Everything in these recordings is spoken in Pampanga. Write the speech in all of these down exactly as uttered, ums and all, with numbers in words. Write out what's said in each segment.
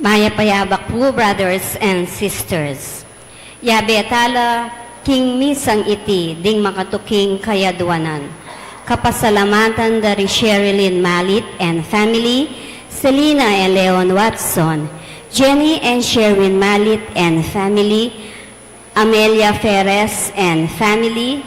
Mayap a yabak pu, brothers and sisters. Yabe tala king misang iti ding makatuking kayadwanan. Kapasalamatan da ri Sherilyn Malit and family, Selina and Leon Watson, Jenny and Sherwin Malit and family, Amelia Perez and family,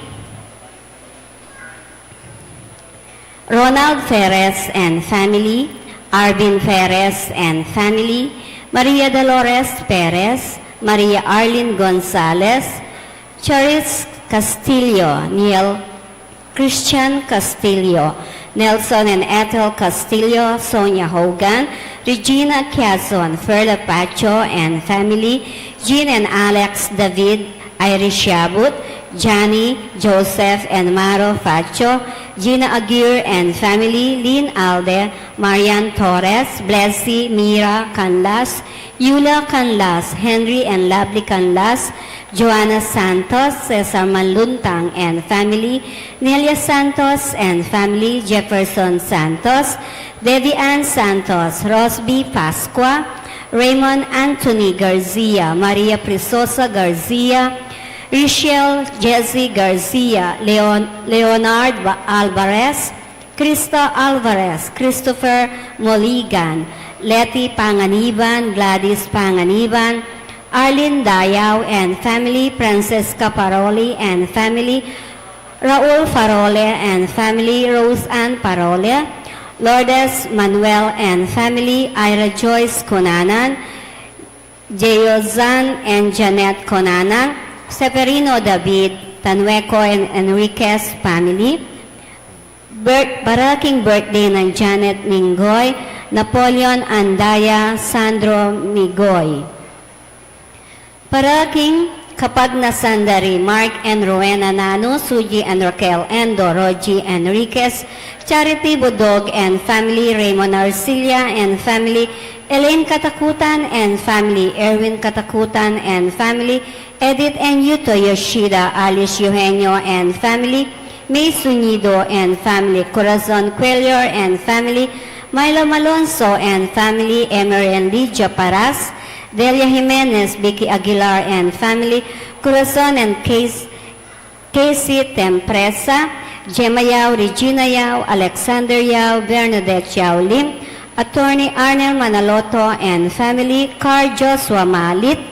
Ronald Perez and family, Arvin Perez and family, Maria Dolores Perez, Maria Arlene Gonzalez, Charis Castillo, Niel Christian Castillo, Nelson and Ethel Castillo, Sonia Hogan, Regina Quezon, Ferda Pacho and family, Jean and Alex David, Irish Yabut, Johnny, Joseph and Maro Pacho, Gina Aguirre and family, Lynn Alde, Marian Torres, Blessy, Mira Canlas, Yula Canlas, Henry and Lovely Canlas, Joanna Santos, Cesar Manluntang and family, Nelia Santos and family, Jefferson Santos, Debbie Ann Santos, Rosby Pascua, Raymond Anthony Garcia, Maria Prisosa Garcia, Richelle Jesse Garcia, Leon, Leonard Alvarez, Krista Alvarez, Christopher Moligan, Letty Panganiban, Gladys Panganiban, Arlene Dayao and family, Francesca Paroli and family, Raul Farole and family, Rose Ann Parole, Lourdes Manuel and family, Ira Joyce Cunanan, Jeozan and Janet Cunanan, Severino David, Tanueco and Enriquez family, Birth, para king birthday nang Janet Mingoy, Napoleon Andaya, Sandro Migoy. Para king kapagnasan da ri Mark and Rowena Nanu, Suji and Raquel Endo, Rogie Enriquez, Charity Budog and family, Raymond Arcilla and family, Elaine Katakutan and family, Erwin Katakutan and family, Edith and Yuto Yoshida, Alice Eugenio and family, May Sunido and family, Corazon Cuellar and family, Milo Malonzo and family, Emery and Lydia Paras, Delia Jimenez, Vicky Aguilar and family, Corazon and Case, Casey Tempresa, Gemma Yao, Regina Yao, Alexander Yao, Bernadette Yao Lim, Attorney Arnel Manaloto and family, Carl Joshua Malit,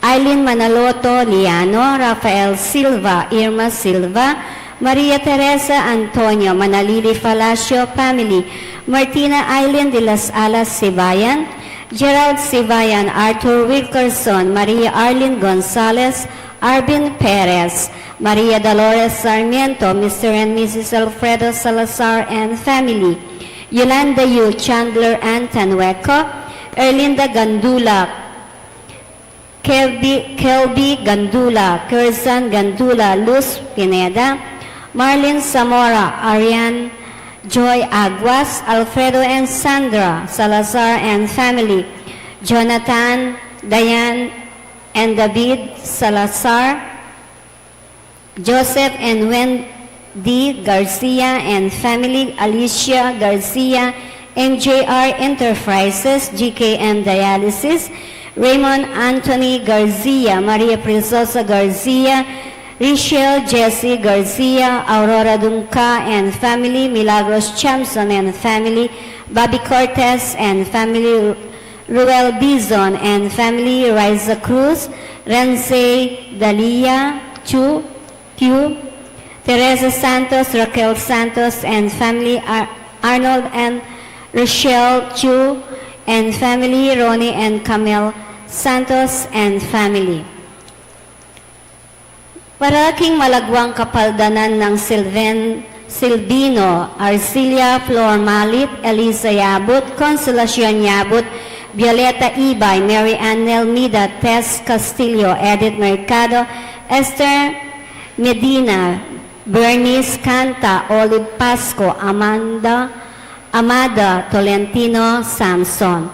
Aileen Manaloto Liano, Rafael Silva, Irma Silva, Maria Teresa Antonio, Manalili Palacio family, Martina Aileen de las Alas Sibayan, Gerald Sibayan, Arthur Wilkerson, Maria Arlene Gonzalez, Arvin Perez, Maria Dolores Sarmiento, Mister and Missus Alfredo Salazar and family, Yolanda Yu, Chandler and Tanueco, Erlinda Gandula, Kelby, Kelby Gandula, Curzan Gandula, Luz Pineda, Marlene Zamora, Arian Joy Aguas, Alfredo and Sandra Salazar and family, Jonathan, Diane and David Salazar, Joseph and Wendy Garcia and family, Alicia Garcia, M J R Enterprises, G K M Dialysis, Raymond Anthony Garcia, Maria Princesa Garcia, Richelle Jesse Garcia, Aurora Dunca and family, Milagros Chamson and family, Bobby Cortez and family, Ruel Dizon and family, Riza Cruz, Renze Dalia, Chu, Q, Teresa Santos, Raquel Santos and family, Ar-, Arnold and Rochelle Chu and family, Ronnie and Camille Santos and family. Para king malagwang kapaldanan nang Silven, Silvino, Arcilia, Flor Malit, Elisa Yabut, Consolacion Yabut, Violeta Ibay, Mary Ann Nelmida, Tess Castillo, Edith Mercado, Esther Medina, Bernice Canta, Olive Pasco, Amanda, Amada Tolentino Samson.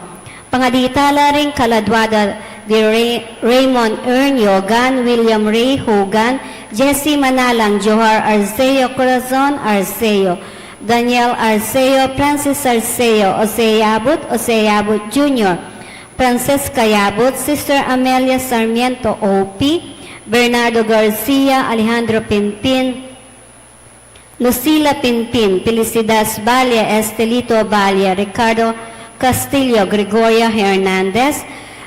Pangadi tala ring kaladwa da di Ray-, Raymond Ern Yogan, William Ray Hogan, Jesse Manalang, Johar Arceo, Corazon Arceo, Daniel Arceo, Francis Arceo, Jose Yabut, Jose Yabut Junior, Francesca Yabut, Sister Amelia Sarmiento, O P, Bernardo Garcia, Alejandro Pinpin, Lucila Pinpin, Felicidad Balle, Estelito Balle, Ricardo Castillo, Gregoria Hernandez,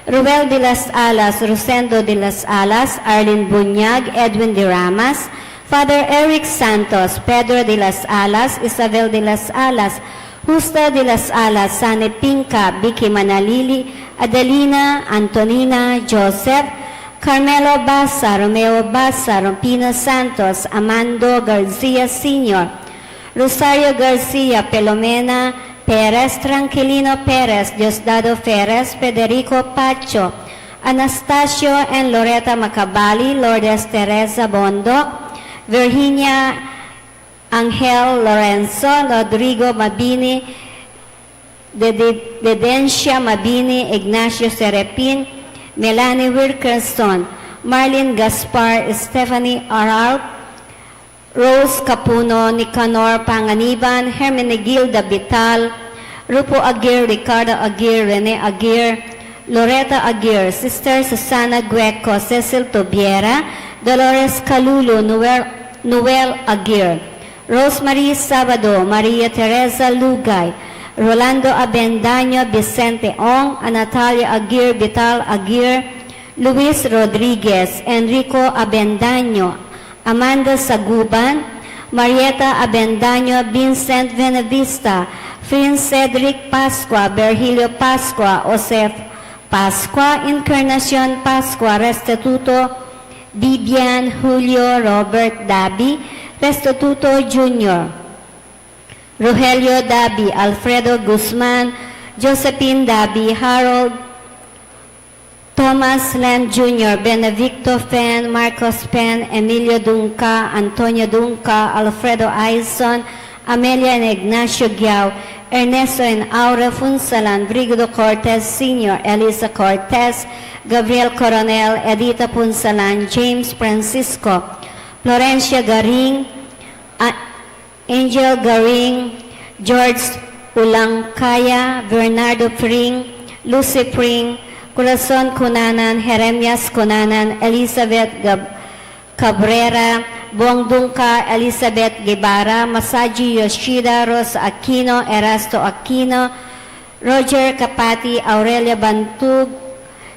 Ruel de las Alas, Rosendo de las Alas, Arlene Buñag, Edwin de Ramas, Father Eric Santos, Pedro de las Alas, Isabel de las Alas, Justa de las Alas, Sane Pinca, Vicky Manalili, Adelina, Antonina, Joseph, Carmelo Baza, Romeo Baza, Rufino Santos, Amando Garcia Senior, Rosario Garcia, Pelomena Perez, Tranquilino Perez, Diosdado Perez, Federico Pacho, Anastasio and Loretta Macabali, Lourdes Teresa Bondo, Virginia Angel Lorenzo, Rodrigo Mabini, Dede-, Dedencia Mabini, Ignacio Serapin, Melanie Wilkerson, Marlene Gaspar, Stephanie Aralt, Rose Capuno, Nicanor Panganiban, Hermenegilda Vital, Rupo Aguirre, Ricardo Aguirre, Rene Aguirre, Loretta Aguirre, Sister Susana Gueco, Cecil Tobiera, Dolores Calulu, Noel, Noel Aguirre, Rosemary Sabado, Maria Teresa Lugay, Rolando Abendaño, Vicente Ong, Natalia Aguirre, Vital Aguirre, Luis Rodriguez, Enrico Abendaño, Amanda Saguban, Marieta Abendaño, Vincent Benavista, Prince Cedric Pascua, Virgilio Pascua, Joseph Pascua, Encarnacion Pascua, Restituto Bibian, Julio Robert Dabi, Restituto Junior, Rogelio Dabi, Alfredo Guzman, Josephine Dabi, Harold Thomas Lam Junior, Benedicto Fen, Marcos Fen, Emilio Dunca, Antonio Dunca, Alfredo Aison, Amelia and Ignacio Giao, Ernesto and Aura Punsalan, Brigido Cortez Senior, Elisa Cortez, Gabriel Coronel, Edita Punsalan, James Francisco, Florencia Garing, A-, Angel Garing, George Ulangkaya, Bernardo Pring, Lucy Pring, Corazon Cunanan, Jeremias Cunanan, Elizabeth Gab-, Cabrera, Bong Dunca, Elizabeth Guevara, Masaji Yoshida, Rosa Aquino, Erasto Aquino, Roger Capati, Aurelia Bantug,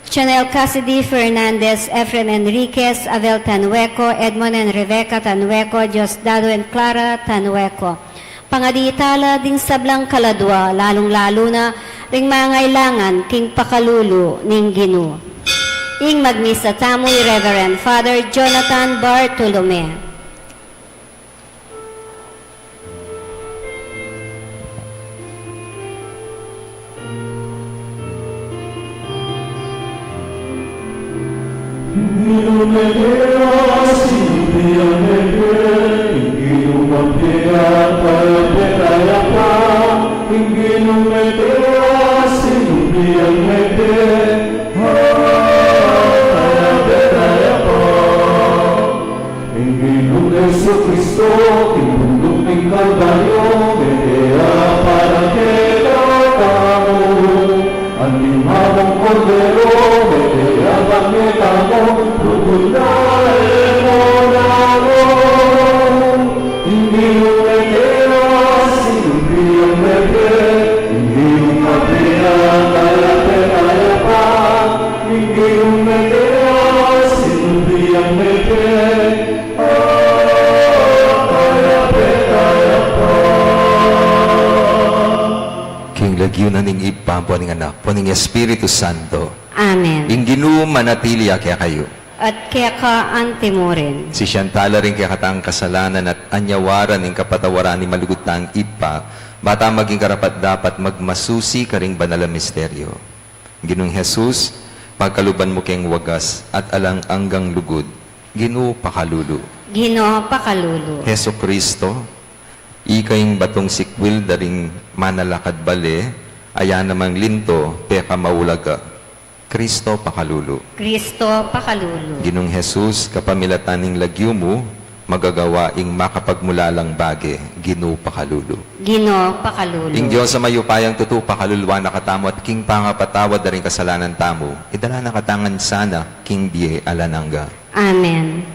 Chanel Cassidy Fernandez, Efren Enriquez, Avel Tanhueco, Edmond and Rebecca Tanhueco, Diosdado and Clara Tanhueco. Pangadi tala ding sablang kaladua, lalung-lalu na ring mangailangan king pakalulu ning Ginu. Ing magmisa tamu i Reverend Father Jonathan Bartolome. Ing Ginung Jesucristo, king bunduk ning Kalbaryo, mete ya para kekatamu. Anting mamung Kordero, mete ya para kekatamu, lugud na e mu namu. Ing Ginung mete ya, sinumpi yang mete, ing Ginung mete ya, kaya pe kaya pa. Ing Ginung mete ya, sinumpi yang mete, King lagyu na ning Ibpa, ampo ning Anak, ampo ning Espiritu Santo. Amen. Ing Ginu manatili ya kekayu. At keka antimurin. Sisian tala ring kekatang kasalanan at anyawaran ing kapatawaran ning malugud tang Ibpa, ba ta maging karapat-dapat magmasusi karing banal a misteryo. Ginung Jesus, pakaluban mu keng wagas at alang anggang lugud. Ginu, pakalulu. Ginu, pakalulu. Jesucristo, ika ing batong sikwil da ring manalakad bale, a ya namang linto pekamaulaga. Cristo, pakalulu. Cristo, pakalulu. Ginung Jesus, kapamilatan ning lagyu mu, magagawa ing makapagmulalang bage, Ginu pakalulu. Ginu pakalulu. Ing Dios a mayupayang tutu pakaluluan na katamu at king pangapatawad da ring kasalanan tamu, idala na katamu ngan sana king bie alang angga. Amen.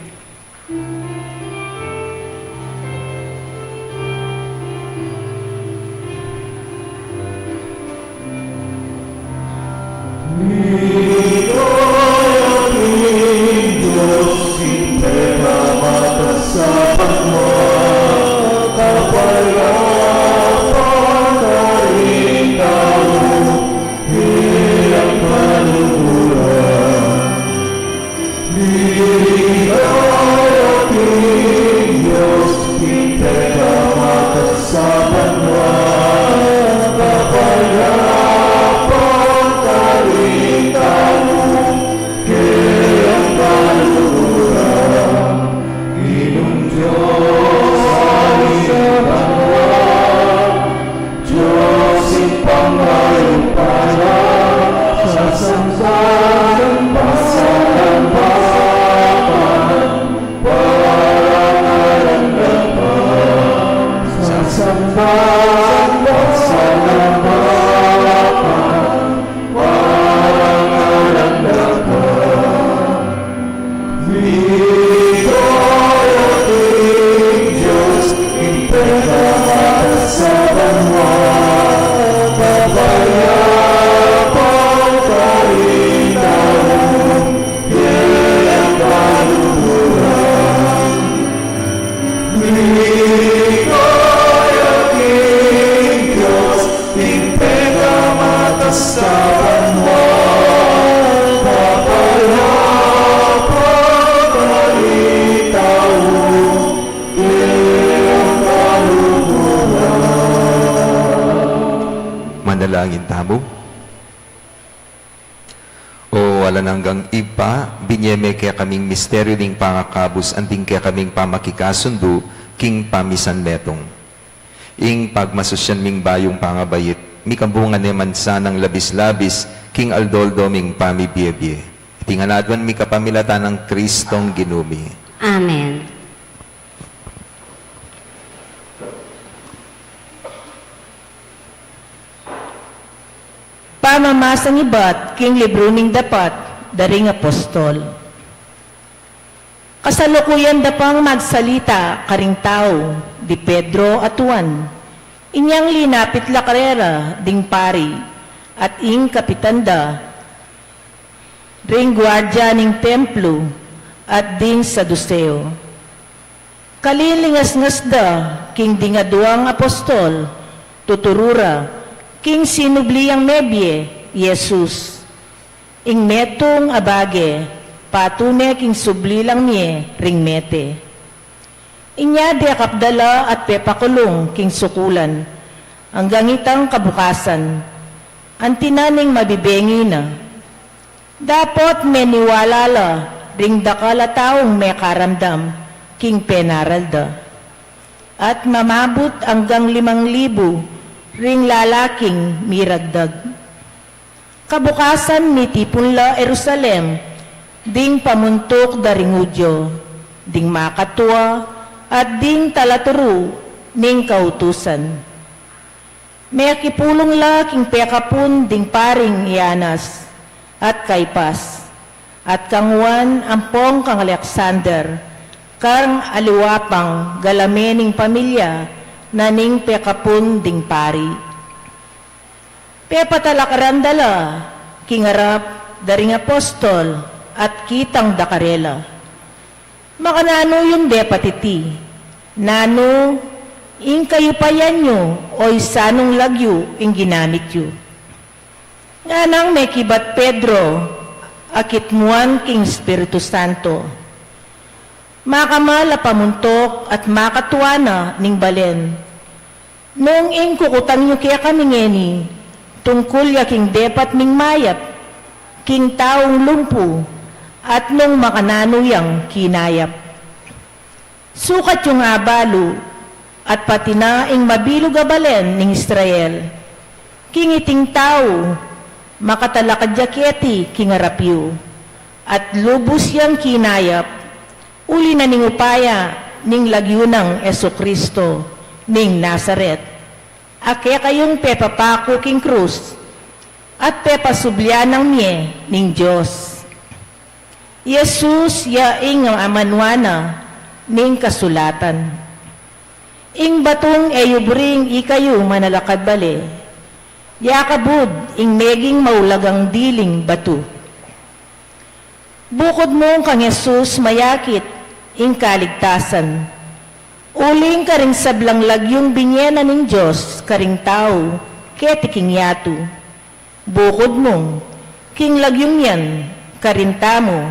Manalangin tamu. O alang anggang Ibpa, binye me kekaming misteryu ning pangakabus anting kekaming pamakikasundu king pamisan metung. Ing pagmasusyan ming bayung pangabait, mikabunga ne man sanang labis-labis king aldo-aldo ming pamibie-bie. Iti ngan aduan mi kapamilatan nang Kristong Ginu mi. Amen. Pamamasang ibat king libru ning dapat da ring apostol. Kasalukuyan da pang magsalita karing tau di Pedro at Juan. Inyang linapit la karela ding pari at ing kapitan da, ring guardia ning templo at ding Saduseo. Kalinlingasngas da king ding aduang apostol, tuturu ra king sinubli yang mebie i Jesus. Ing metung a bage, patune king subli lang mie ring mete. Inya dekap da la at pepakulung king sukulan, anggang itang kabukasan, anti na ning mabibengi na. Dapot meniwala la ring dakal a taung mekaramdam king penaral da, at mamabut anggang limang libu ring lalaking miragdag. Kabukasan mitipun la Jerusalem ding pamuntuk da ring Judio, ding makatua, at ding talaturu ning kautusan. Mekipulung la king pekapun ding paring i Anas at Kaipas, at kang Juan ampong kang Alexander, kang aliwa pang galame ning pamilya na ning pekapun ding pari. Pepatalakaran da la king arap da ring apostol at kitang da karela, "Makananu yung depat iti? Nanu ing kayupayan yu, o isanung lagyu ing ginamit yu?" Nganang mekibat Pedro a kitmuan king Espiritu Santo, makamal a pamuntuk at makatua na ning balen. Nung ing kukutang yu kekami ngeni, tungkul ya king depat ming mayap king taung lumpu, at nung makananu yang kinayap. Sukat yung abalu, at pati na ing mabilug a balen ning Israel, king iting tau, makatalakad ya keti king arap yu, at lubus yang kinayap, uli na ning upaya ning lagyu nang Jesucristo ning Nazaret, a kekayung pepapaku king krus, at pepasublian nang mie ning Dios. I Jesus ya ing amanuan na ning kasulatan. Ing batung e yu buring ikayu manalakad bale, ya kabud ing meging maulagang diling batu. Bukud mung kang Jesus mayakit ing kaligtasan. Uling karing sablang lagyung binie na ning Dios karing tau keti king yatu. Bukud mung king lagyung yan karin tamu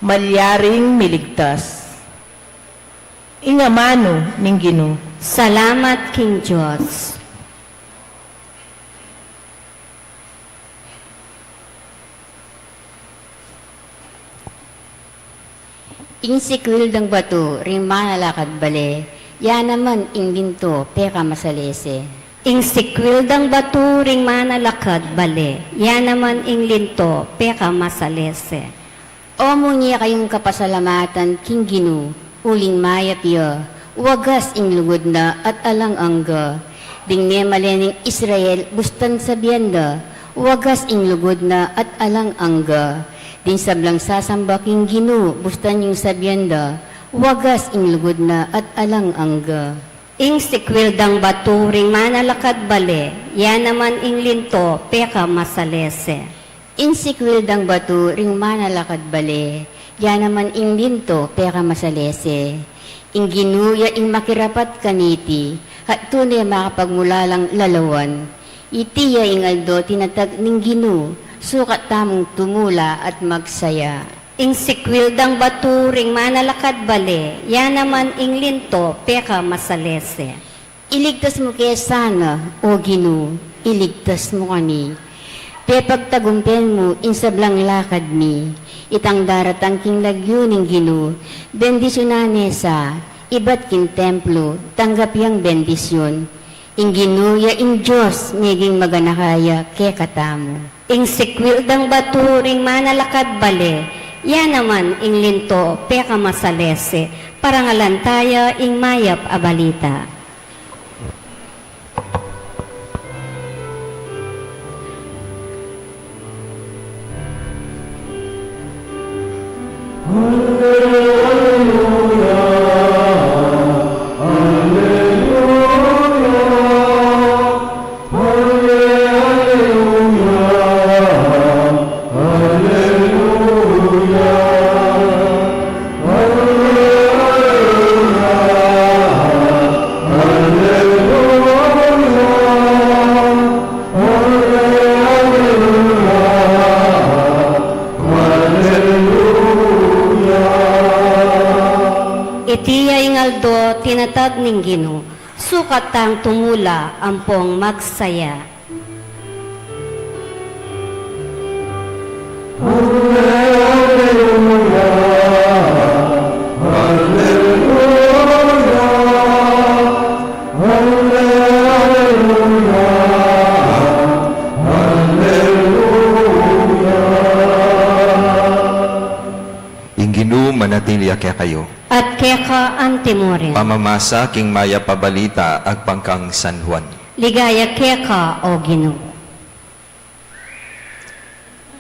malyaring miligtas. Ing amanu ning Ginu. Salamat king Dios. Ing sikwil dang batu ring manalakad bale, ya naman ing linto pekamasalese. Ing sikwil dang batu ring manalakad bale, ya naman ing linto pekamasalese. O munye kayung kapasalamatan king Ginu, uling mayap ya, wagas ing lugud na at alang angga. Ding memalen ning Israel, bustan sabian da, wagas ing lugud na at alang angga. Ding sablang sasamba king Ginu, bustan yung sabian da, wagas ing lugud na at alang angga. Ing sikwil dang batu ring manalakad bale, ya naman ing linto pekamasalese. Ing sikwil dang batu ring manalakad bale, ya naman ing linto pekamasalese. Ing Ginu ya ing makirapat kaniti, at tune makapagmulalang lalawan. Iti ya ing aldo tinatag ning Ginu, sukat tamung tumula at magsaya. Ing sikwil dang batu ring manalakad bale, ya naman ing linto pekamasalese. Iligtas mu ke sana, O Ginu, iligtas mu kami. Pepagtagumpen mu ing sablang lakad mi. Itang daratang king lagyu ning Ginu, bendisyunan ne sa, ibat king templo, tanggap yang bendisyun. Ing Ginu ya ing Dios, meging maganaka ya kekatamu. Ing sikwil dang batu ring manalakad bale, ya naman ing linto pekamasalese, parangalan taya ing mayap a balita. Iti ya ing aldo tinatag ning Ginu, sukat tang tumula ampong magsaya. Ing Ginu manatili ya kekayu. At keka antimurin. Pamamasa king mayap a balita agpang kang San Juan. Ligaya keka, O Ginu.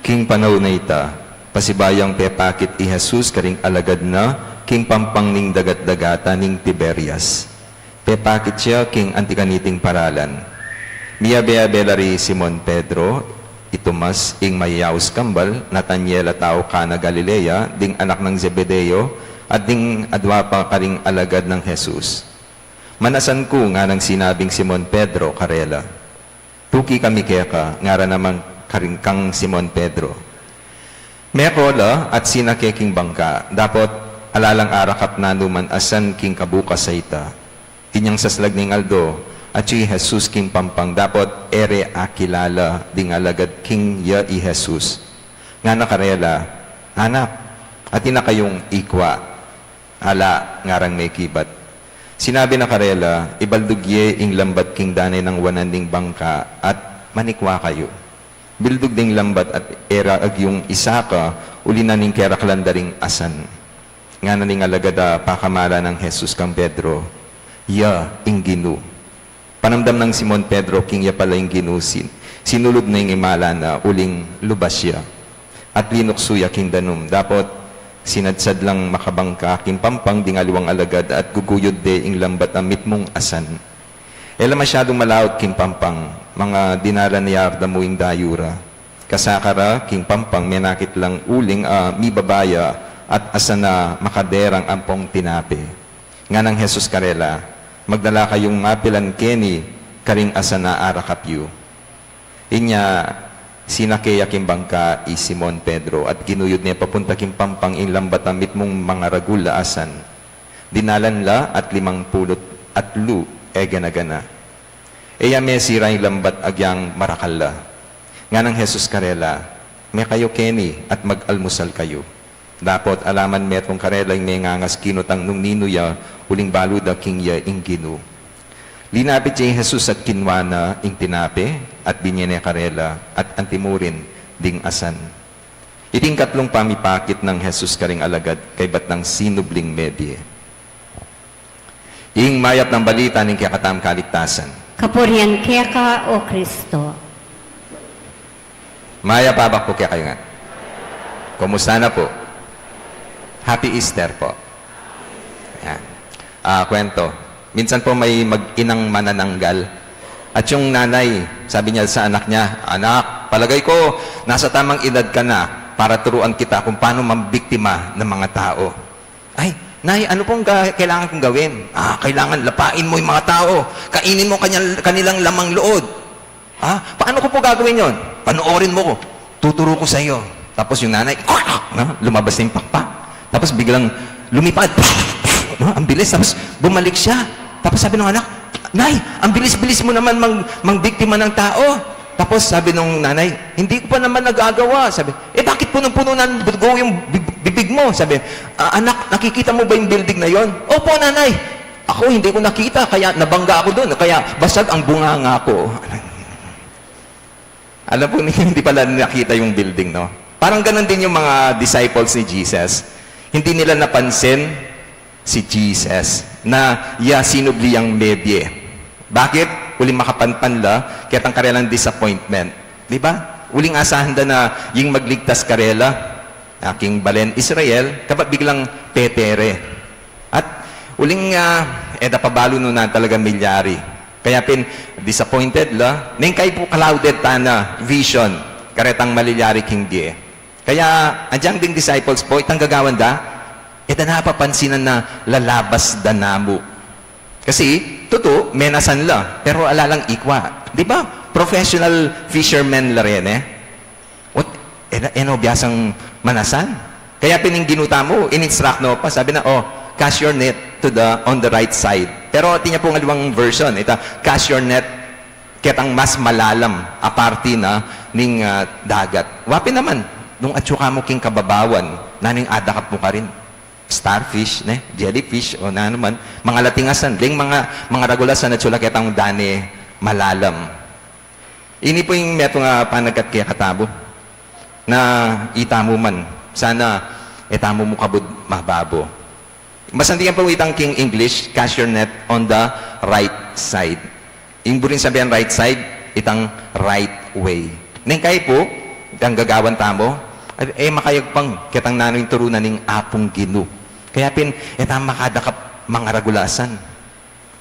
King panaun a ita, pasibayung pepakit i Jesus karing alagad na king pampang ning dagat-dagatan ning Tiberias. Pepakit ya king anti kaniting paralan. Miyabe-abe la ri Simon Pedro, i Tomas ing mayayaus kambal, Nataniel a tau Cana Galilea, ding anak nang Zebedeo, at ding adua pa karing alagad nang Jesus. "Manasan ku," nganang sinabing Simon Pedro karela. "Tuki kami keka," ngara naman karing kang Simon Pedro. Meko la at sinake king bangka, dapot ala lang arakap nanu man asan king kabukas a ita. Inyang saslag ning aldo, atyu i Jesus king pampang, dapot e re akilala ding alagad king ya i Jesus. Ngana karela, "Anak, atin na kayung ikwa?" "Ala," ngarang mekibat. Sinabi na karela, "Ibaldug ye ing lambat king danay nang wanan ning bangka at manikwa kayu." Bildug ding lambat at e ra agyung isaka, uli na ning keraklan da ring asan. Ngana ning alagad a pakamalan nang Jesus kang Pedro, "Ya ing Ginu." Panamdam nang Simon Pedro king ya pala ing Ginu, sin-, sinulub ne ing imala na uling lubas ya. At linuksu ya king danum. Dapot sinadsad lang makabangka king pampang ding aliwang alagad at guguyud de ing lambat a mitmung asan. E la masyadung malaut king pampang, manga dinalan ya ardamu ing dayu ra. Kasakara king pampang menakit lang uling a mibaba ya at asan a makaderang ampong tinape. Nganang Jesus karela, "Magdala kayung mapilan keni karing asan a arakap yu." Inya sinake ya king bangka i Simon Pedro at ginuyud ne papunta king pampang ing lambat a mitmung mangaragul a asan. Dinalan la at limang pulu't atlu e gana-gana. E ya mesira ing lambat agyang marakal la. Nganang Jesus karela, "Mekayu keni at mag-almusal kayu." Dapot alaman metung karela ing mengangas kinutang nung ninu ya uling balu da king ya ing Ginu. Linapit ya i Jesus at kinua na ing tinape at binye ne karela at antimurin ding asan. Iti ing katlung pamipakit nang Jesus karing alagad kaybat nang sinubling mebie. Ing mayap nang balita ning kekatamung kaligtasan. Kapurian keka, O Kristo. Mayap a abak pu kekayu ngan. Kumusta na pu? Happy Easter pu. Yan. Ah, kwento. Minsan pu may mag-inang manananggal. At yung nanay, sabi niya sa anak niya, "Anak, palagay ko, nasa tamang edad ka na para turuan kita kung paano mambiktima ng mga tao." "Ay, Nay, ano pong ga-, kailangan kong gawin?" "Ah, kailangan lapain mo yung mga tao. Kainin mo kanyang, kanilang lamang loob." "Ah, paano ko po gagawin yon?" "Panoorin mo ko. Tuturo ko sa iyo." Tapos yung nanay, no? Lumabas na yung pakpak. Tapos biglang lumipad. No? Ang bilis. Tapos bumalik siya. Tapos sabi ng anak, "Nay, ang bilis-bilis mo naman mang, mangbiktima ng tao." Tapos sabi nung nanay, "Hindi ko pa naman nagagawa." Sabi, "Eh, bakit punong-puno ng dugo yung bib-, bibig mo?" Sabi, "Ah, anak, nakikita mo ba yung building na yon?" "Opo, nanay." "Ako, hindi ko nakita, kaya nabangga ako doon, kaya basag ang bunganga ko." Alam po ninyo, hindi pala nakita yung building, no? Parang ganun din yung mga disciples ni Jesus. Hindi nila napansin si Jesus na ya sinubli yang mebie. Bakit? Uling makapanpan la ketang karelang disappointment. Di ba? Uling asahan da na ing magligtas karela, aking balen Israel, kabat biglang petere. At uling, ah, e da pa balu nung nanu talaga milyari. Kaya pin disappointed la, neng kayi pu clouded tana vision karetang malilyari king bie. Kaya agyang ding disciples pu, itang gagawan da, e da na papansinan na lalabas da namu. Kasi, tutu, menasan la, pero ala lang ikwa. Di ba? Professional fishermen la reni, eh. Ot, e na, e no biasang manasan. Kaya pin ing Ginu tamu, in-instruct no pa, sabi na, "Oh, cast your net to the, on the right side." Pero atin ya pung aliwang version, ita, "Cast your net ketang mas malalam a parti na ning, ah, dagat." Wa pin naman, nung atyu ka mu king kababawan, nanu ing adakap mu karin? Starfish, ne? Jellyfish, o nanu man, mangalating asan, deng manga, mangaragul a asan atyu la ketang dane malalam. Ini pu ing metung a panagkat kekatamu. Na itamu man, sana e tamu mu kabud mababo. Masanting ya pu itang king English, "Cast your net on the right side." Ing buring sabian right side, itang right way. Neng kayi pu, itang gagawan tamu, e makayagpang ketang nanu ing turu na ning Apung Ginu. Kaya pin, e tamu makadakap mangaragul a asan.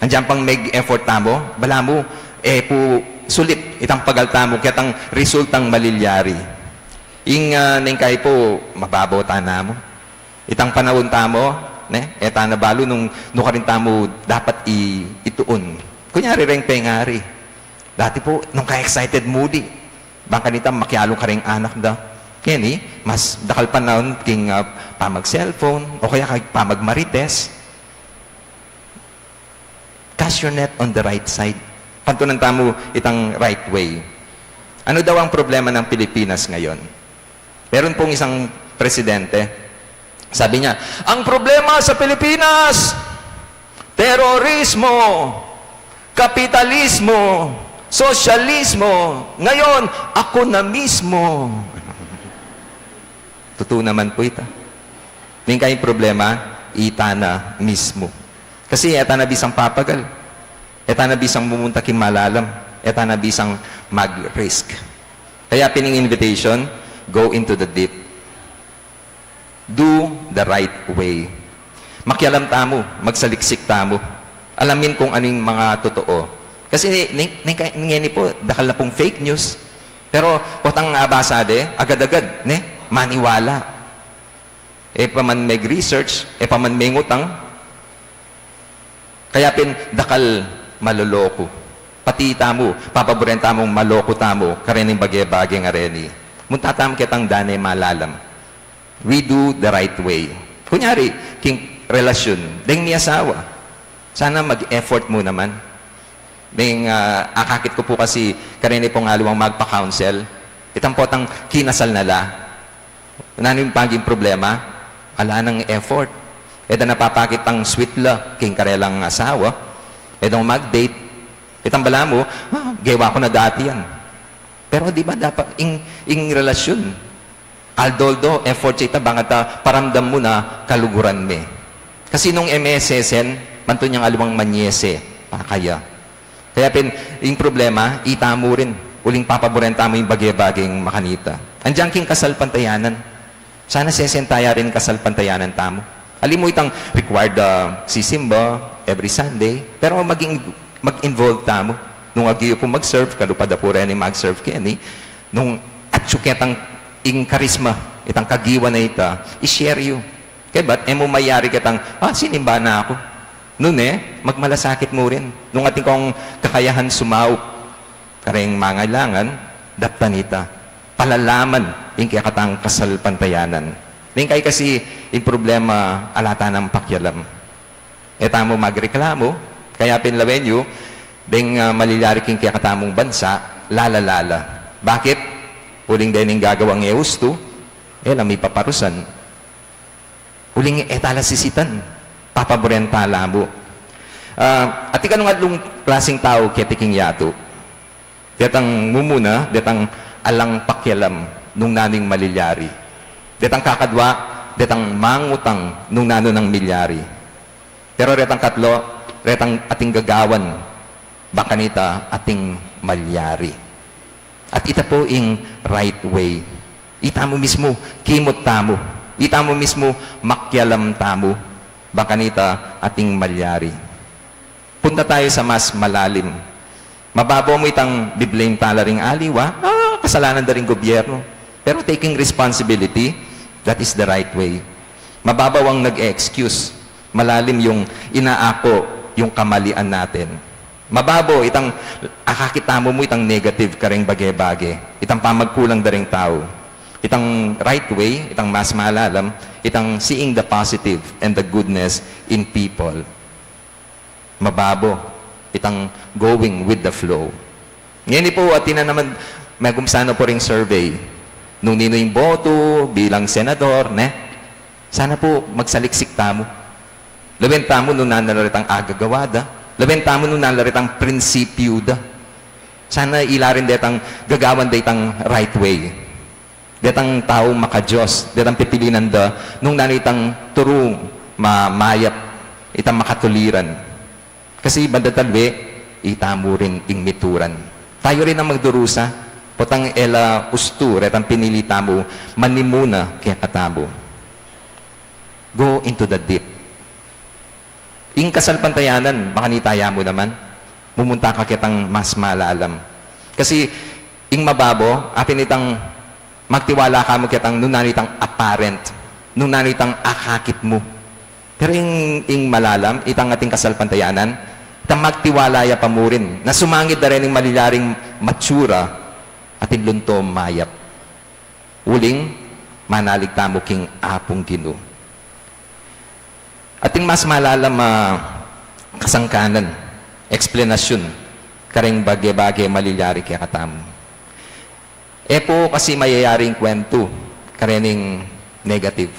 Andiyan pang meg-effort tamu, balamu, e pu sulip itang pagal tamu, ketang resultang malilyari. Ing, ah, neng kayi pu, mababo tana mu. Itang panaun tamu, ne? E tana balu nung nukarin tamu dapat i-, ituun. Kunyari, reng pengari. Dati pu, nung ka-excited muli, bang kanita makialung kareng anak da. Ngeni, mas dakal panaun king, ah, pamag-cellphone, o kaya kay pamag-marites. Cast your net on the right side. Pantunan tamu itang right way. Ano daw ang problema ng Pilipinas ngayon? Meron pong isang presidente, sabi niya, "Ang problema sa Pilipinas, terorismo, kapitalismo, sosyalismo, ngayon, ako na mismo." Totoo naman po ito. Neng kayi ing problema, Ita na mismu. Kasi e ta na bisang papagal. E ta na bisang mumunta king malalam. E ta na bisang mag-risk. Kaya pin ing invitation, go into the deep. Do the right way. Makialam tamu, magsaliksik tamu. Alamin kung ano ing mga totoo. Kasi ni, ni, ni, ni, ngeni pu, dakal na pung fake news. Pero, potang abasa de, agad-agad, ne? Maniwala. E pa man mag-research, e pa man mengutang. Kaya pin dakal maloloku. Pati tamu, papaburen tamung maloku tamu, karening bage-bage ngareni. Munta tamu ketang dane malalam. We do the right way. Kunyari, king relasyun, deng miasawa. Sana mag-effort mu naman. Deng, ah, akakit ku pu kasi kareni pung aliwang magpa-counsel. Itang potang kinasal na la. Nanu ing paging problema? Ala nang effort. E da na papakitang sweet la king karelang asawa. E da mag-date. Itang balamu, ah, gewa ku na dati yan. Pero di ba dapat ing, ing relasyun, although effort ya ita, bang ta paramdam mu na kaluguran me. Kasi nung e me sesen, mantu yang aliwang manyese, pakaya. Kaya pin, ing problema, ita mu rin, uling papaburen tamu ing bage-bageng makanita. Andiyan king kasalpantayanan. Sana sesen ta ya rin kasalpantayanan tamu. Ali mu itang required, ah, sisimba every Sunday, pero maging, mag-involve tamu. Nung agyu pu mag-serve, kalupa da pu reni mag-serve keni, nung atyu ketang ing karisma, itang kagiwan a ita, i-share yu. Kaybat, e mu mayari ketang, ah, sinimba na ku. Nune, magmalasakit mu rin. Nung atin kang kakayahan sumaup kareng mangailangan, daptan ita. Palalaman ing kekatang kasalpantayanan. Neng kai kasi ing problema, ala ta nang pakialam. E tamu magreklamu, kaya pin lawen yu, deng, ah, malilyari king kekatamung bansa, lala-lala. Bakit? Uling dening gagawang e ustu, e la mipaparusan. Uling e ta la sisitan, papaburen ta la mu. Ah, atin kanu ngan atlung klaseng tau keti king yatu. Detang mumuna, detang alang pakialam nung nanu ing malilyari. Detang kakadwa, detang mangutang nung nanu nang milyari. Pero retang katlu, retang ating gagawan, bang kanita ating malyari. At ita pu ing right way. Ita mu mismu, kimut tamu. Ita mu mismu, makialam tamu. Bang kanita ating malyari. Punta tayo sa mas malalim. Mababaw mu itang bi-blame tala ring aliwa, ah, kasalanan da ring gobyerno. Pero taking responsibility, that is the right way. Mababaw ang nag-e-excuse, malalim yung inaako yung kamalian natin. Mababaw itang akakit tamu mu itang negative kareng bage-bage, itang pamagkulang da ring tau. Itang right way, itang mas malalam, itang seeing the positive and the goodness in people. Mababaw itang going with the flow. Ngeni pu, atin na naman, megumpisa na pu ring survey. Nung ninu ing boto bilang senador, ne? Sana pu magsaliksik tamu. Lawen tamu nung nanu la retang agagawa da. Lawen tamu nung nanu la retang prinsipyu da. Sana ila rin detang gagawan da itang right way. Detang tau maka-Dios, detang pipilinan da, nung nanu itang turu ma-, mayap, itang makatuliran. Kasi banda ta lwe, ita mu rin ing mituran. Tayu rin ang magdurusa, potang e la ustu, retang pinili tamu, manimuna kekatamu. Go into the deep. Ing kasalpantayanan, makanita ya mu naman, mumunta ka ketang mas malalam. Kasi, ing mababaw, atin itang magtiwala ka mu ketang nung nanu itang apparent, nung nanu itang akakit mu. Pero ing, ing malalam, itang ating kasalpantayanan, itang magtiwala ya pa mu rin, na sumangid da rin ing malilyaring matsura, atin lunto mayap. Uling, manalig tamu king Apung Ginu. Atin mas malalam a kasangkanan, eksplanasyun, kareng bage-bage malilyari kekatamu. E pu kasi mayayari ing kwentu, karening negative.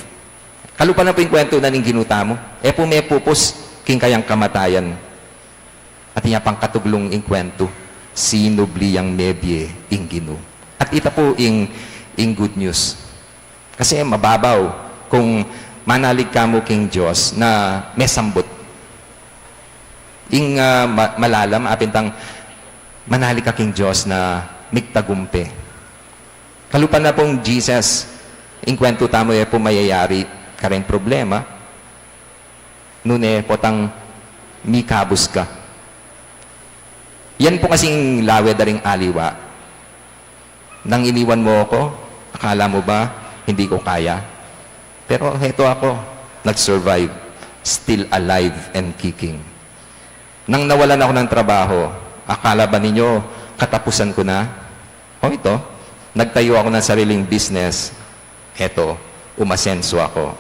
Kalupa na pu ing kwentu na ning Ginu tamu. E pu mepupus king kayang kamatayan. Atin ya pang katuglung ing kwentu, sinubli yang mebie ing Ginu. At ita pu ing, ing good news. Kasi mababaw kung Manalig ka mu king Dios na mesambut. Ing, ah, ma-, malalam, apin tang manalig ka king Dios na migtagumpe. Kalupa na pung Jesus, ing kwentu tamu e pu mayayari kareng problema, nune potang mikabus ka. Yan pu kasing lawe da ring aliwa. Nang iniwan mo ako, akala mo ba hindi ko kaya? Pero heto ako, nag-survive, still alive and kicking. Nang nawalan ako ng trabaho, akala ba ninyo katapusan ko na? O ito, nagtayo ako ng sariling business. Eto, umasenso ako.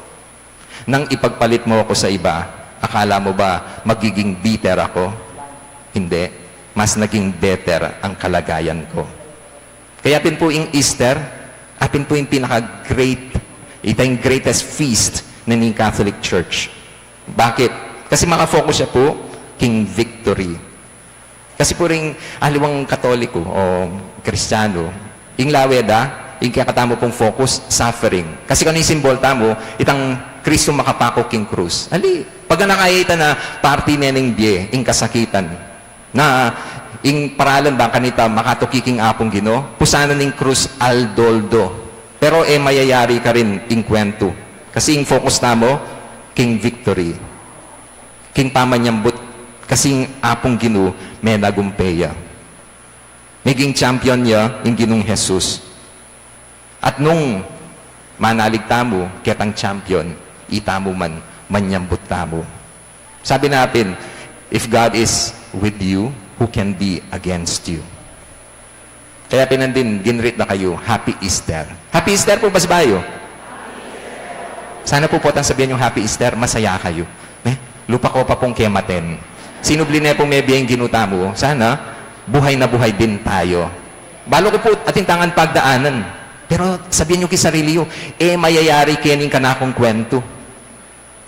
Nang ipagpalit mo ako sa iba, akala mo ba magiging bitter ako? Hindi. Mas naging better ang kalagayan ko. Kaya pin po ing Easter, apin po ing pinaka-great, ita ing greatest feast na ning Catholic Church. Bakit? Kasi makafocus siya po king victory. Kasi po ring aliwang Katoliko o Kristiyano, ing lawe da, ing kekatamu pung focus, suffering. Kasi kanu ing simbol tamu, itang Kristo makapako king krus. Ali, pag nakaya ita na parti ne ning bie, ing kasakitan. Na, ing paralan bang kanita makatuki king Apung Ginu, pusanan ning krus aldo-aldo. Pero e mayayari karin ing kwentu. Kasi ing focus tamu, king victory. King pamanyambut, kasi ing Apung Ginu, menagumpe ya. Meging champion ya, ing Ginung Jesus. At nung manalig tamu, ketang champion, itamu man, manyambut tamu. Sabi na pin, "If God is with you, who can be against you?" Kaya pin nandin, gin-greet da kayu, "Happy Easter." Happy Easter po, bas bayu. Sana po potang sabian yung Happy Easter, masaya kayu. Ne? Lupa ko pa pung kematen. Sinubli ne pung mebie ing Ginu tamu, sana buhay na buhay din tayo. Balu ku pu, atin tangan pagdaanan. Pero sabian yu king sarili yu, "E mayayari keni ing kanakung kwentu.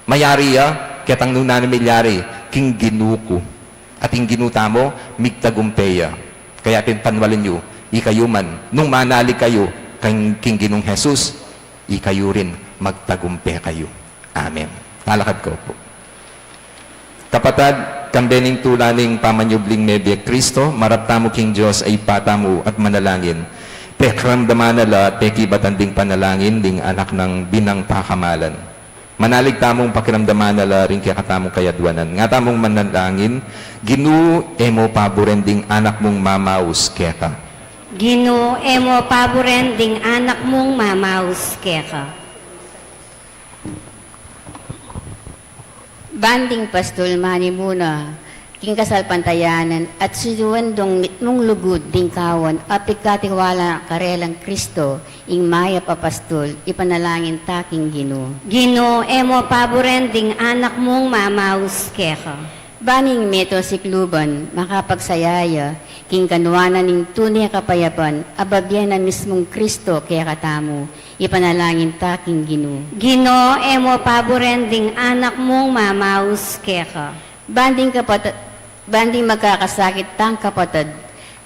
Mayari ya, ketang nung nanu milyari, king Ginu ku. At ing Ginu tamu, migtagumpe ya." Kaya pin panwalan yu, ikayu man, nung manalig kayu king, king Ginung Jesus, ikayu rin, magtagumpe kayu. Amen. Talakad ko po. Kapatad, kambe ning tula ning pamanyubling mebie Kristo, marap tamu king Dios a Ibpa tamu at manalangin. Pakiramdaman na la at pakibatan ding panalangin ding Anak nang binang pakamalan. Manalig tamung pakiramdaman na la ring kekatamung kayadwanan. Nga tamung manalangin, Ginu, e mu paburen ding anak mung mamaus keka. Ginu, e mu paburen ding anak mung mamaus keka. Ban ding pastul manimuna king kasalpantayanan at suyuan dong mitmung lugud ding kawan a pigkatiwala karelang Kristo, ing mayap a pastul, ipanalangin ta king Ginu. Ginu, e mu paburen ding anak mung mamaus keka. Ban ing meto sikluban makapagsaya ya king kanwanan ning tune kapayapan a babie na mismung Kristo kekatamu, ipanalangin ta king Ginu. Ginu, e mu paburen ding anak mung mamaus keka. Ban ding kapatad, ban ding magkakasakit tang kapatad,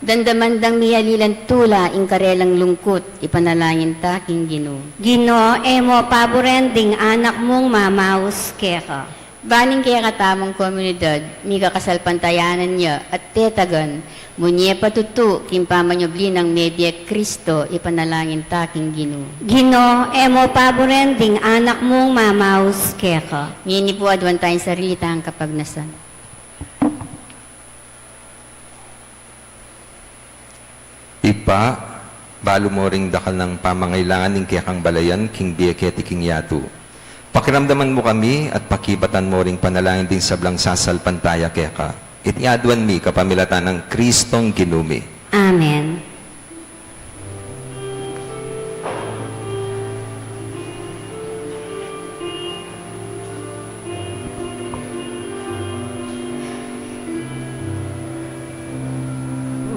damdaman dang miyalilan tula ing karelang lungkut, ipanalangin ta king Ginu. Ginu, e mu paburen ding anak mung mamaus keka. Ban ing kekatamung komunidad, mikasalpantayanan ya at tetagan, munye patutu king pamanyubli nang mebie Kristo, ipanalangin ta king Ginu. Ginu, e mu paburen ding anak mung mamaus keka. Ngeni pu aduan taya ing sarili tang kapagnasan. Ibpa, balu mu ring dakal nang pamangailangan ning kekang balayan king bie keti king yatu. Pakiramdaman mu kami at pakibatan mu ring panalangin ding sablang sasalpantaya keka. Iti aduan mi kapamilatan nang Kristong Ginu mi. Amen.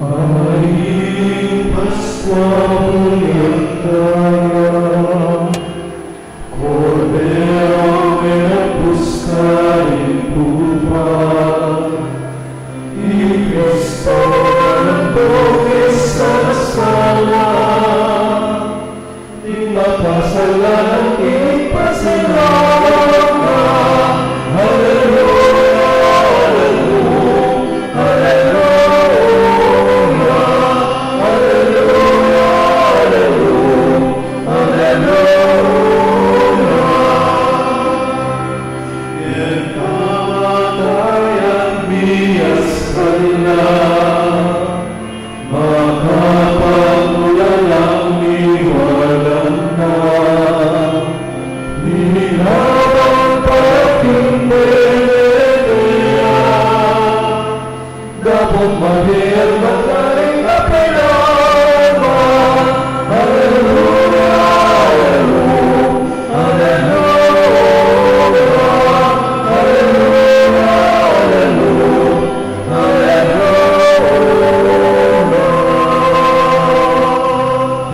Ay, Pascua, Cordero, menebus karing tupa, i Kristo, nandong isasala, ing makasalanan, ipasalamat.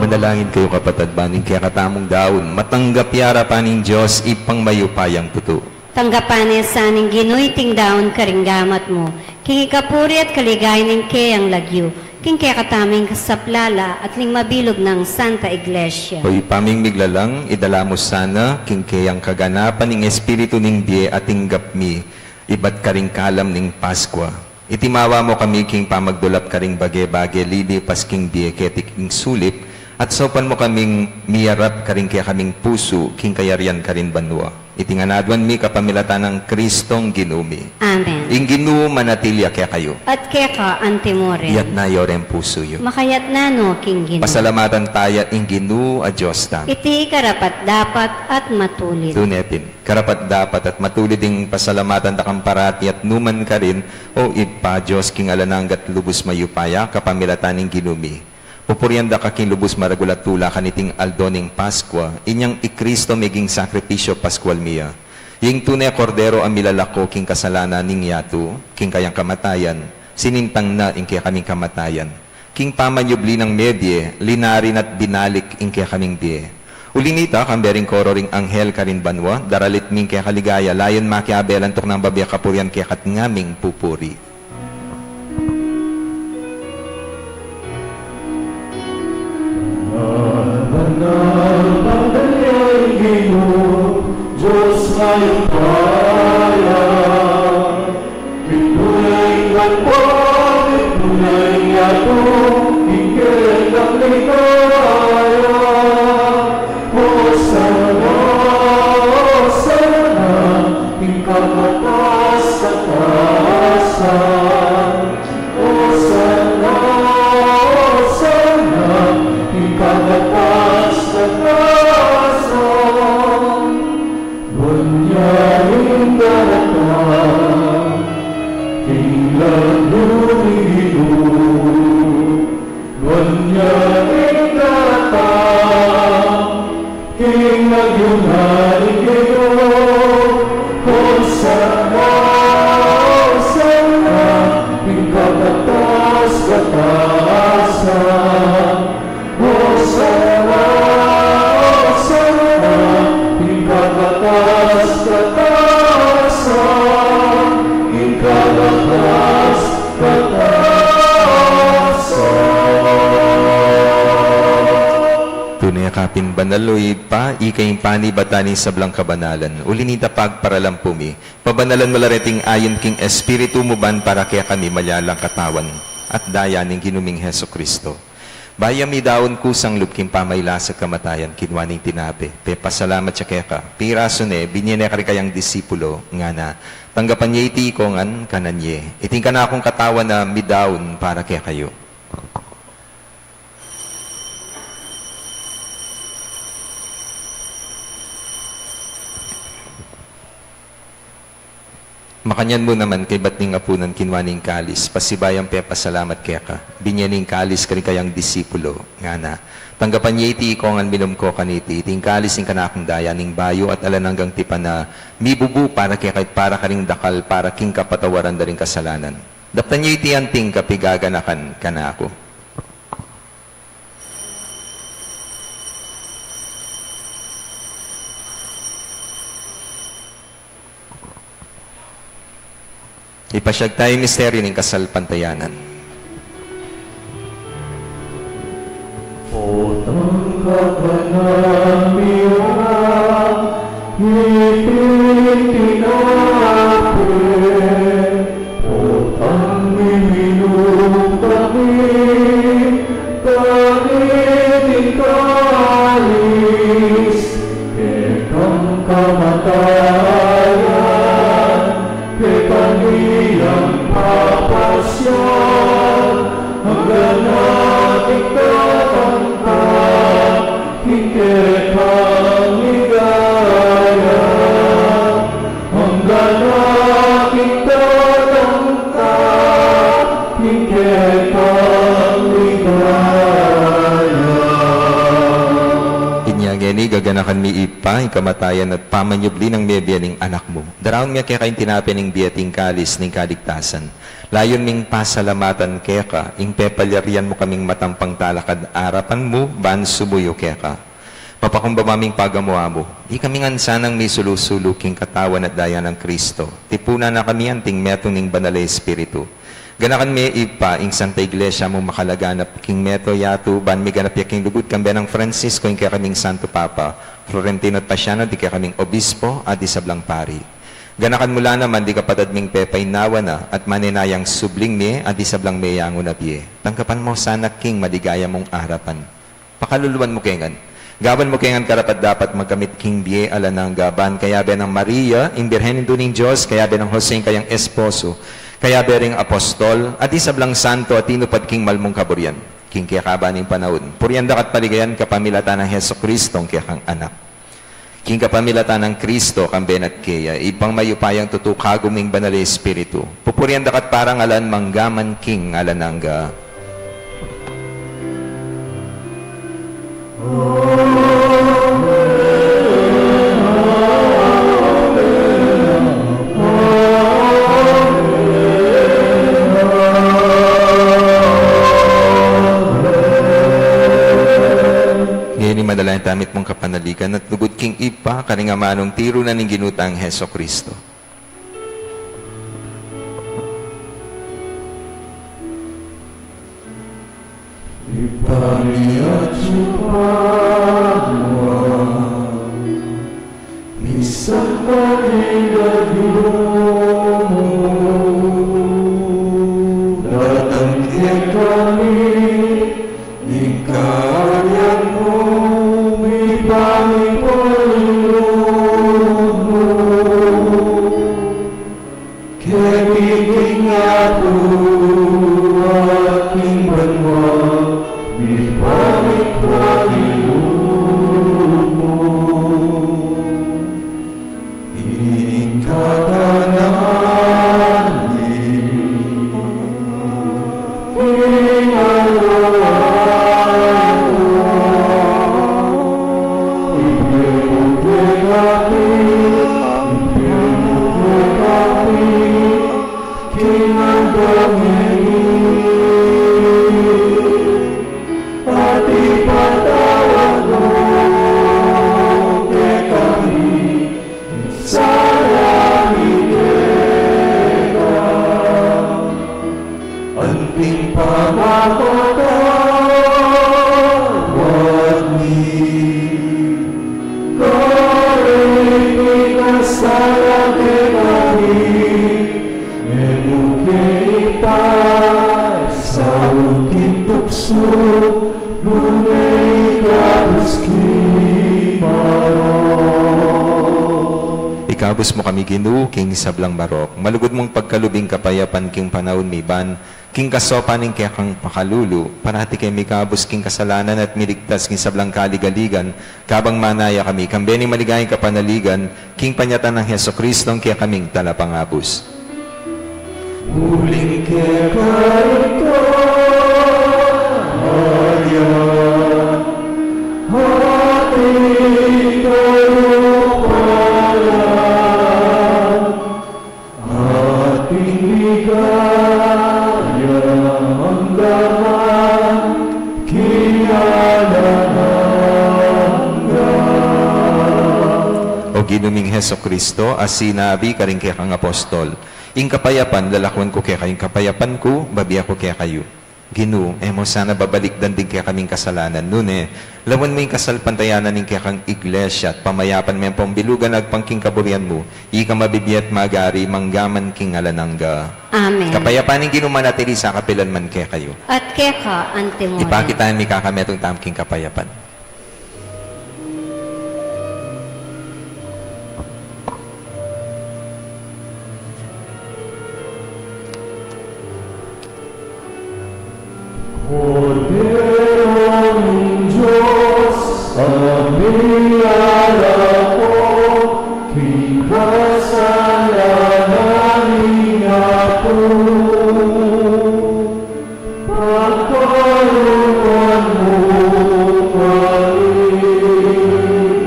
Dalangin kayu, kapatad, ban ing kekatamung daun matanggap ya arapan ning Dios, Ibpang mayupayang putu. Tanggapan na sa ning Ginu iting daun karing gamat mu, king ikapuri at kaligayan ning keyang lagyu, king kekatamung kasaplalan at ning mabilug nang Santa Iglesia. O Ibpa ming miglalang, idala mu sana king keyang kaganapan ing espiritu ning bie a tinggap mi ibat karing kalam ning Paskua. Itimawa mu kami king pamagdulap karing bage-bage lilipas king bie keti king sulip, at saupan mu kaming miyarap karing kekaming pusu king kayarian karin banua. Iti ngan aduan mi kapamilatan nang Kristong Ginu mi. Amen. Ing Ginu manatili ya kekayu. At keka antimurin. Iyatas yu reng pusu yu. Makayatas no king Ginu. Pasalamatan taya ing Ginu a Dios tamu. Iti karapat-dapat at matulid. Tune pin. Karapat-dapat at matulid ing pasalamatan da kang parati at numan karin, O Ibpa, Dios king alang angga at lubus mayupaya, kapamilatan ning Ginu mi. Pupurian da ka king lubus maragul a tula kaniting aldo ning Paskua, inyang i Kristo meging sakripisyu Paskual mi ya. Ing tune Kordero a milalako king kasalanan ning yatu, king kayang kamatayan, sinintang na ing kekaming kamatayan. King pamanyubli nang mebie, linarin at binalik ing kekaming bie. Uli nita, kambe ring koro ring anghel karin banua, daralit mi ing keka ligaya, layun makiabe lantuk nang babie kapurian keka at ngaming pupuri. Banal, banal ya ing Ginu, Dios mayupaya. Mitmula ing banua, mitmula ing yatu, ing kekang ligaya. Hosana, Hosana, king kakatas-katasan. Hosana, Hosana, king kakatas-katasan. Ban ya ing daratang king lagyu ning Ginu. Ban ya ing daratang king lagyu na ning Ginu. Hosana, Hosana, king kakatas-katasan. Hosana, Hosana, king kakatas-katasan, king kakatas-katasan. Tune ka pin banal, O Ibpa, ika ing panibatan ning sablang kabanalan. Uli nita pagparalan pu mi, pabanalan mu la reting ayun king Espiritu mu ban para kekami malyalang katawan at daya ning Ginu ming Jesucristo. Bayu mi daun kusang lub king pamailas at kamatayan, kinua ne ing tinape, pepasalamat ya keka, pirasu ne, binie ne karing kayang disipulo, ngana: Tanggapan ye iti iko ngan, kanan ye. Iti ing kanakung katawan a midaun para kekayu. Makanyan mu naman, kaybat ning apunan, kinua ne ing kalis, pasibayu yang pepasalamat keka, binie ne ing kalis karing kayang disipulo, ngana: Tanggapan ye iti iko ngan, minum ko kaniti, iti ing kalis ning kanakung daya, ning bayu at alang anggang tipan a mibubu para kekayu at para karing dakal, para king kapatawaran da ring kasalanan. Daptan ye iti anting kapigaganakan kanaku. Ipasyag tayu ing misteryu ning kasalpantayanan. Potang ka kanami, iti tinape, potang minum kami kaniting kalis, kekang kamatayan, kekami yang papasiag, anggang ating tatangka, Gaganakan mi, Ibpa, ing kamatayan at pamanyubli nang mebie ning Anak mu. Daraun mi keka ing tinape ning bie at ing kalis ning kaligtasan. Layun ming pasalamatan keka ing pepalyarian mu kaming matampang talakad arapan mu ban sumuyu keka. Mapakumbaba ming pagamu-amu, ikami ngan sanang misulu-sulu king katawan at daya nang Kristo. Tipunan na kami anting metung ning Banal a Espiritu. Ganakan me, Ibpa, ing Santa Iglesia mu makalaganap king mabilug a yatu, ban miganap ya king lugud kambe nang Francisco, ing kekaming Santo Papa, Florentino at Pasiano, ding kekaming obispo, at ding sablang pari. Ganakan mu la naman ding kapatad ming pepaynawa na, at manenayang subling mie, at ding sablang meyangu na bie. Tanggapan mu sana king maligaya mung arapan. Pakaluluan mu ke ngan. Gawan mu ke ngan karapat-dapat magkamit king bie alang angga, ban kayabe nang Maria, ing Birhen Indu ning Dios, kayabe nang Jose, ing kayang esposo, kayabe ring apostol, at ding sablang santo a tinupad king malmung kaburian king kekaban ning panaun. Purian daka at paligayan kapamilatan nang Jesucristo, ing kekang Anak. King kapamilatan nang Kristo, kambe na at keya, Ibpang mayupayang tutu, kagum ning Banal a Espiritu, pupurian daka at parangalan mangga man king alang angga. Ngeni manalangin tamu, mitmung kapanaligan at lugud king Ibpa, karing amanung tiru na ning Ginu tang Jesucristo. Ibpa mi atsu ka banua, misamban ya ing lagyu mu, datang kekami ing kaharian mu, mipamintuan ing lub mu keni king yatu at king banua. Mipamintuan ing lub mu. Ing kakanan mi king araw-araw ibie mu kekami, ibie mu kekami king aldo ngeni, at ipatawad mu kekami ing sala mi keka, anti ing pamamatawad mi karing mikasala kekami. E mu ke ipaisaul king tuksu, nune ikabus king marok. Ikabus mu kami, Ginu, king sablang marok. Malugud mung pagkalub ing kapayapan king panaun mi, ban king kasopan ning kekang pakalulu, parati ke mikabus king kasalanan at miligtas king sablang kaligaligan, kabang manaya kami kambe ning maligayang kapanaligan king panyatang nang Jesucristo, ing kekaming Talapangabus. Uling keka ing kamatayan, at ing kalupayan, at ing ligaya mangga man king alang angga. O Ginu ming Jesucristo, a sinabi karing kekang apostol, "Ing kapayapan lalakwan ku kekayu, ing kapayapan ku babie ku kekayu." Ginu, e mu sana babalikdan ding kekaming kasalanan, nune lawan mu ing kasalpantayanan ning kekang Iglesia at pamayapan me pang bilugan agpang king kaburian mu, ikang mabibie at magari mangga man king alang angga. Amen. Kapayapan ning Ginu manatili sa kapilan man kekayu. At keka antimurin. Ipakit tamu ing mikakametung tamu king kapayapan. Kordero ning Dios, a milalako king kasalanan ning apu, pakaluan mu kami.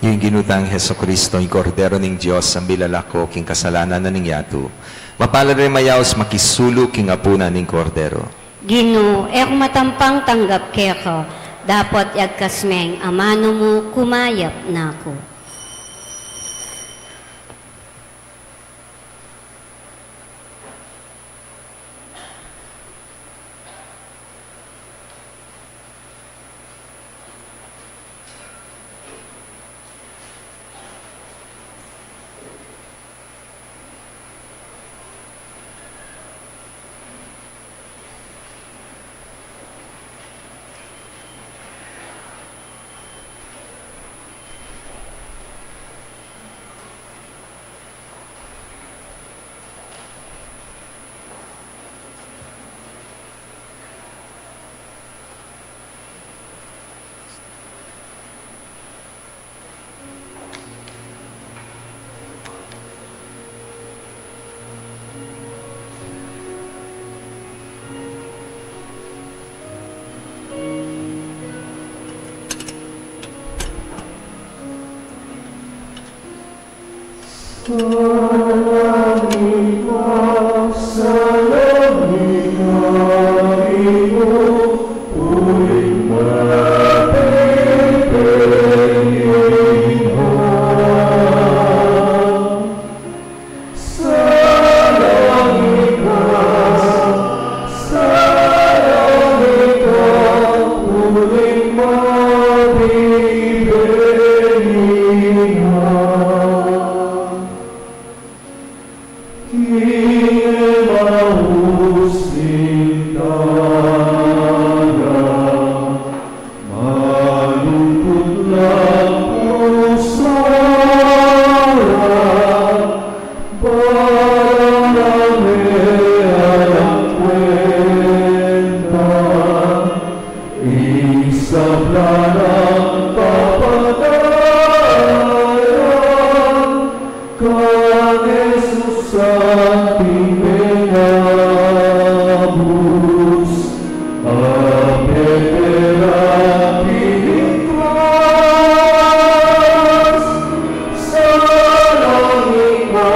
Ing Ginu tang Jesucristo, ing Kordero ning Dios, a milalako king kasalanan na ning yatu. Mapalad ring mayaus makisulu king apunan ning Kordero. Ginu, e ku matampang tanggap keka, dapot yagkas meng amanu mu, kumayap na ku. King Emmaus ning taga, malungkut lang pusu ra, balang la me alang kuenta, isab la nang papadaya. Kang Jesus anting menabus, a peperati ning kras, salangit na,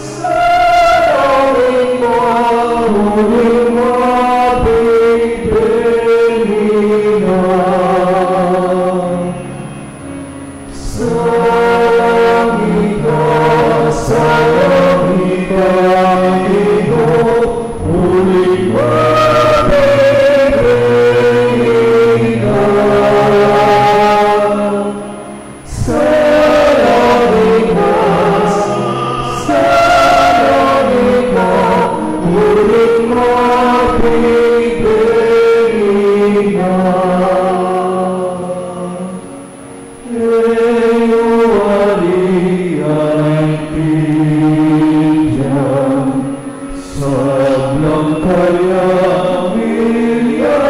salangit na, uling mabibeni na. Sablang kayang milyari,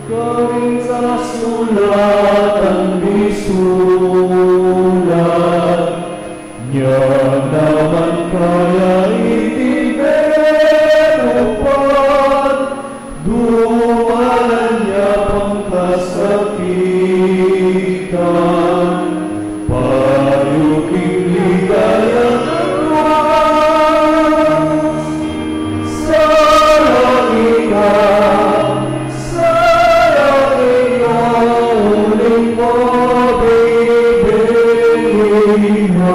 karing sulatan misulat, nya naman kaya iti menupat, dumalan ya pang kasakitan, payu king ligaya nang Dios. Salangit na, salangit na, uling mabibeni na.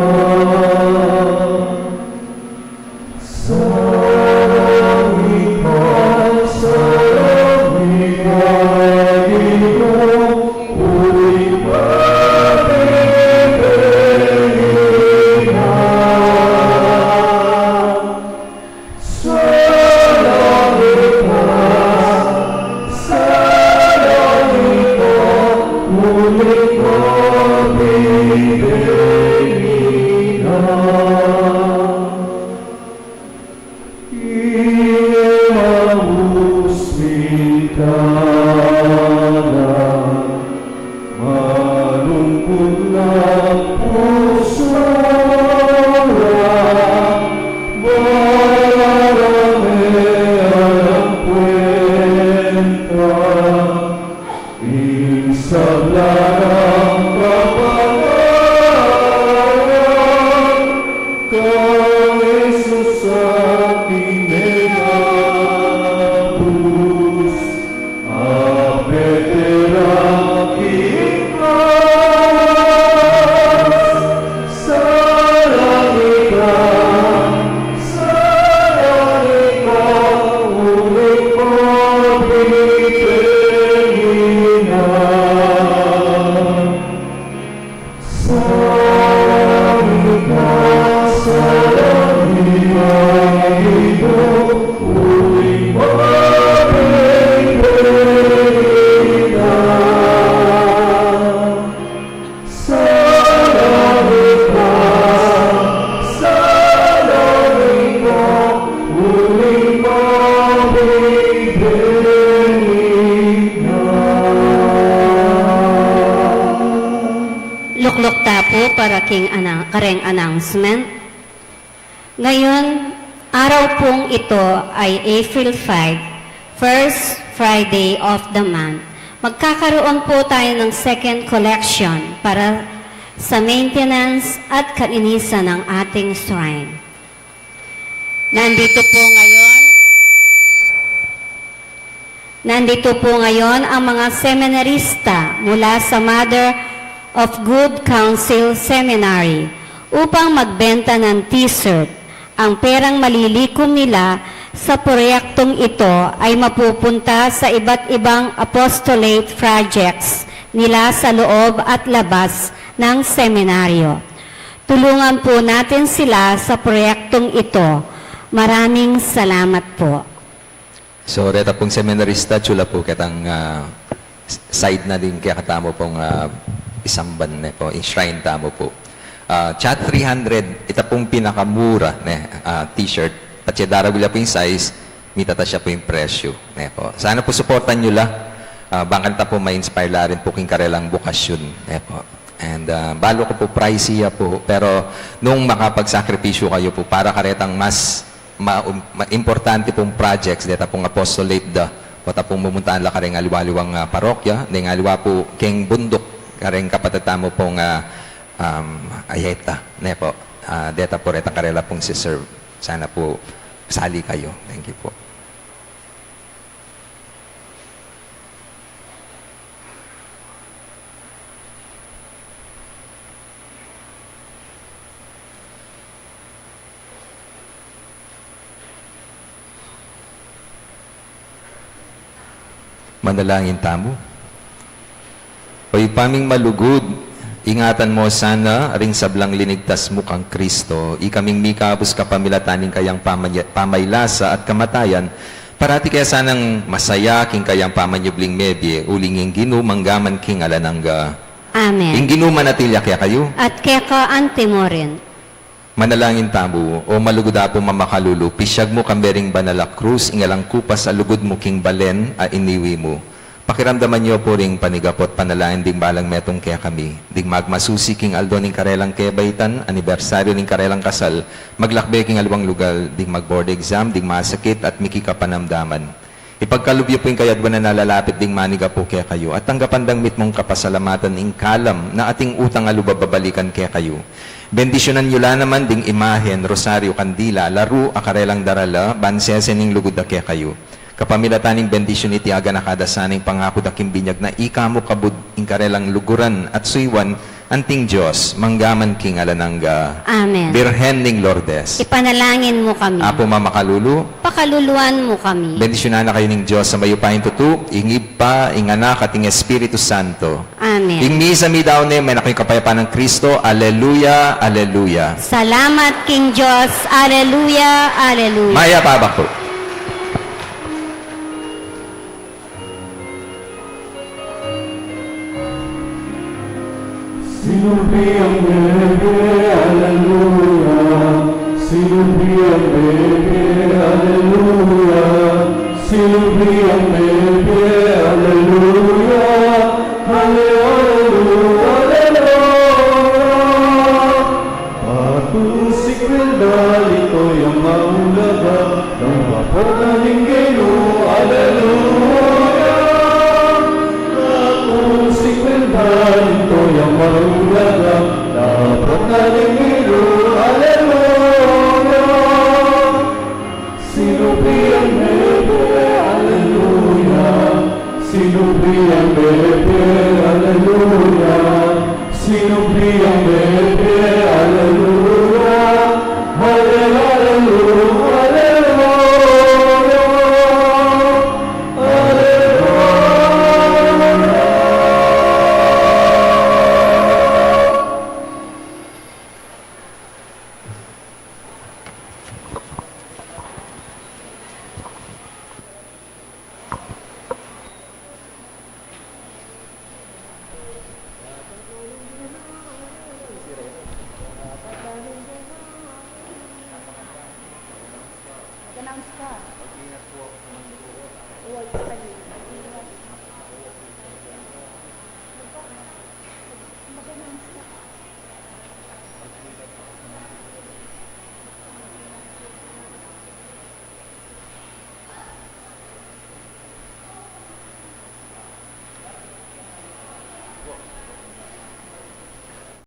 Sablang kapanayan kang Jesus ating menabus, a peterang king kawas, sarang ika, sarang ika, uling mabibeni na. Lukluk ta pu para king ana-, kareng announcement. Ngayon, araw pong ito ay April five, first Friday of the month. Magkakaroon po tayo ng second collection para sa maintenance at kalinisan ng ating shrine. Nandito po ngayon Nandito po ngayon ang mga seminarista mula sa Mother of Good Counsel Seminary upang magbenta ng t-shirt. Ang perang malilikom nila sa proyektong ito ay mapupunta sa iba't ibang apostolate projects nila sa loob at labas ng seminaryo. Tulungan po natin sila sa proyektong ito. Maraming salamat po. So, reta pung seminarista, atsu la pu ketang, ah, side na ding kekatamu pung, ah, isamban, ne pu, ing shrine tamu pu. Ah, Chat three hundred, ita pung pinakamura, ne, ah, t-shirt. Patse daragul ya pu ing size, mitatas ya pu ing presyu, ne pu. Sana pu suportan yu la, ah, bang kanita pu ma-inspire la rin pu king karelang bukasyon, ne pu. And, ah, balu ku pu pricey ya pu, pero nung makapagsakripisyu kayu pu para karetang mas ma-, um, ma-, importante pung projects, deta pung apostolate da, o ta pung mumuntahan la kareng aliwa-aliwang, ah, parokya, deng aliwa pu keng bunduk, kareng kapatad tamu pung, ah, um, Ayeta, ne pu, ah, deta pu retang karela pung si-serve. Sana pu sali kayu. Thank you pu. Manalangin tamu. O Ibpa ming malugud, ingatan mu sana ring sablang linigtas mu kang Kristo, ikaming mikabus kapamilatan ning kayang pamanya-, pamaylasa at kamatayan, parati kaya sanang masaya king kayang pamanyubling mebie, uling ing Ginu manggaman king alang angga. Amen. Ing Ginu manatili ya kekayu. At keka anti mu rin. Manalangin tamu. O malugud Apung mamakalulu, pisyag mu kambe ring banal a krus, ing alang kupas a lugud mu king balen a iniwi mu. Pakiramdaman yu pu ring panigapu at panalangin ding balang metung kekami, ding magmasusi king aldo ning karelang kebaitan, anibersaryu ning karelang kasal, maglakbe king aliwang lugal, ding mag-board exam, ding masakit at miki kapanamdaman. Ipagkalub yu pu ing kayadwanan a lalapit ding manigapu kekayu, at tanggapan dang mitmung kapasalamatan ing kalam na ating utang a lub a babalikan kekayu. Bendisyunan yu la naman ding imahen, rosaryu, kandila, laru a karelang darala, ban sese ning lugud da kekayu. Kapamilatan ning bendisyun iti, aganaka da sana ing pangaku da king binyag na ika mu kabud ing karelang luguran at suyuan, anting Dios, manggaman king alang angga. Amen. Birhen ning Lourdes. Ipanalangin mu kami. Apu mamakalulu. Pakaluluan mu kami. Bendisyunan na kayu ning Dios a mayupayang tutu, ing Ibpa, ing Anak, at ing Espiritu Santo. Amen. Ing misa midaun ne, makanyan kayu ing kapayapan nang Kristo. Aleluya, aleluya. Salamat king Dios. Aleluya, aleluya. Mayap a abak pu. Sinubi ang bebe, aleluya. Sinubi ang bebe, aleluya. Sinubi ang bebe, aleluya. Aleluya, aleluya. Patunsi kwel dali toya maulaga, nang papoka ning Ginu, aleluya. Patunsi Aleluya. Sinumpingan me, aleluya. Sinumpingan me, aleluya. Sinumpingan me, aleluya. Aleluya.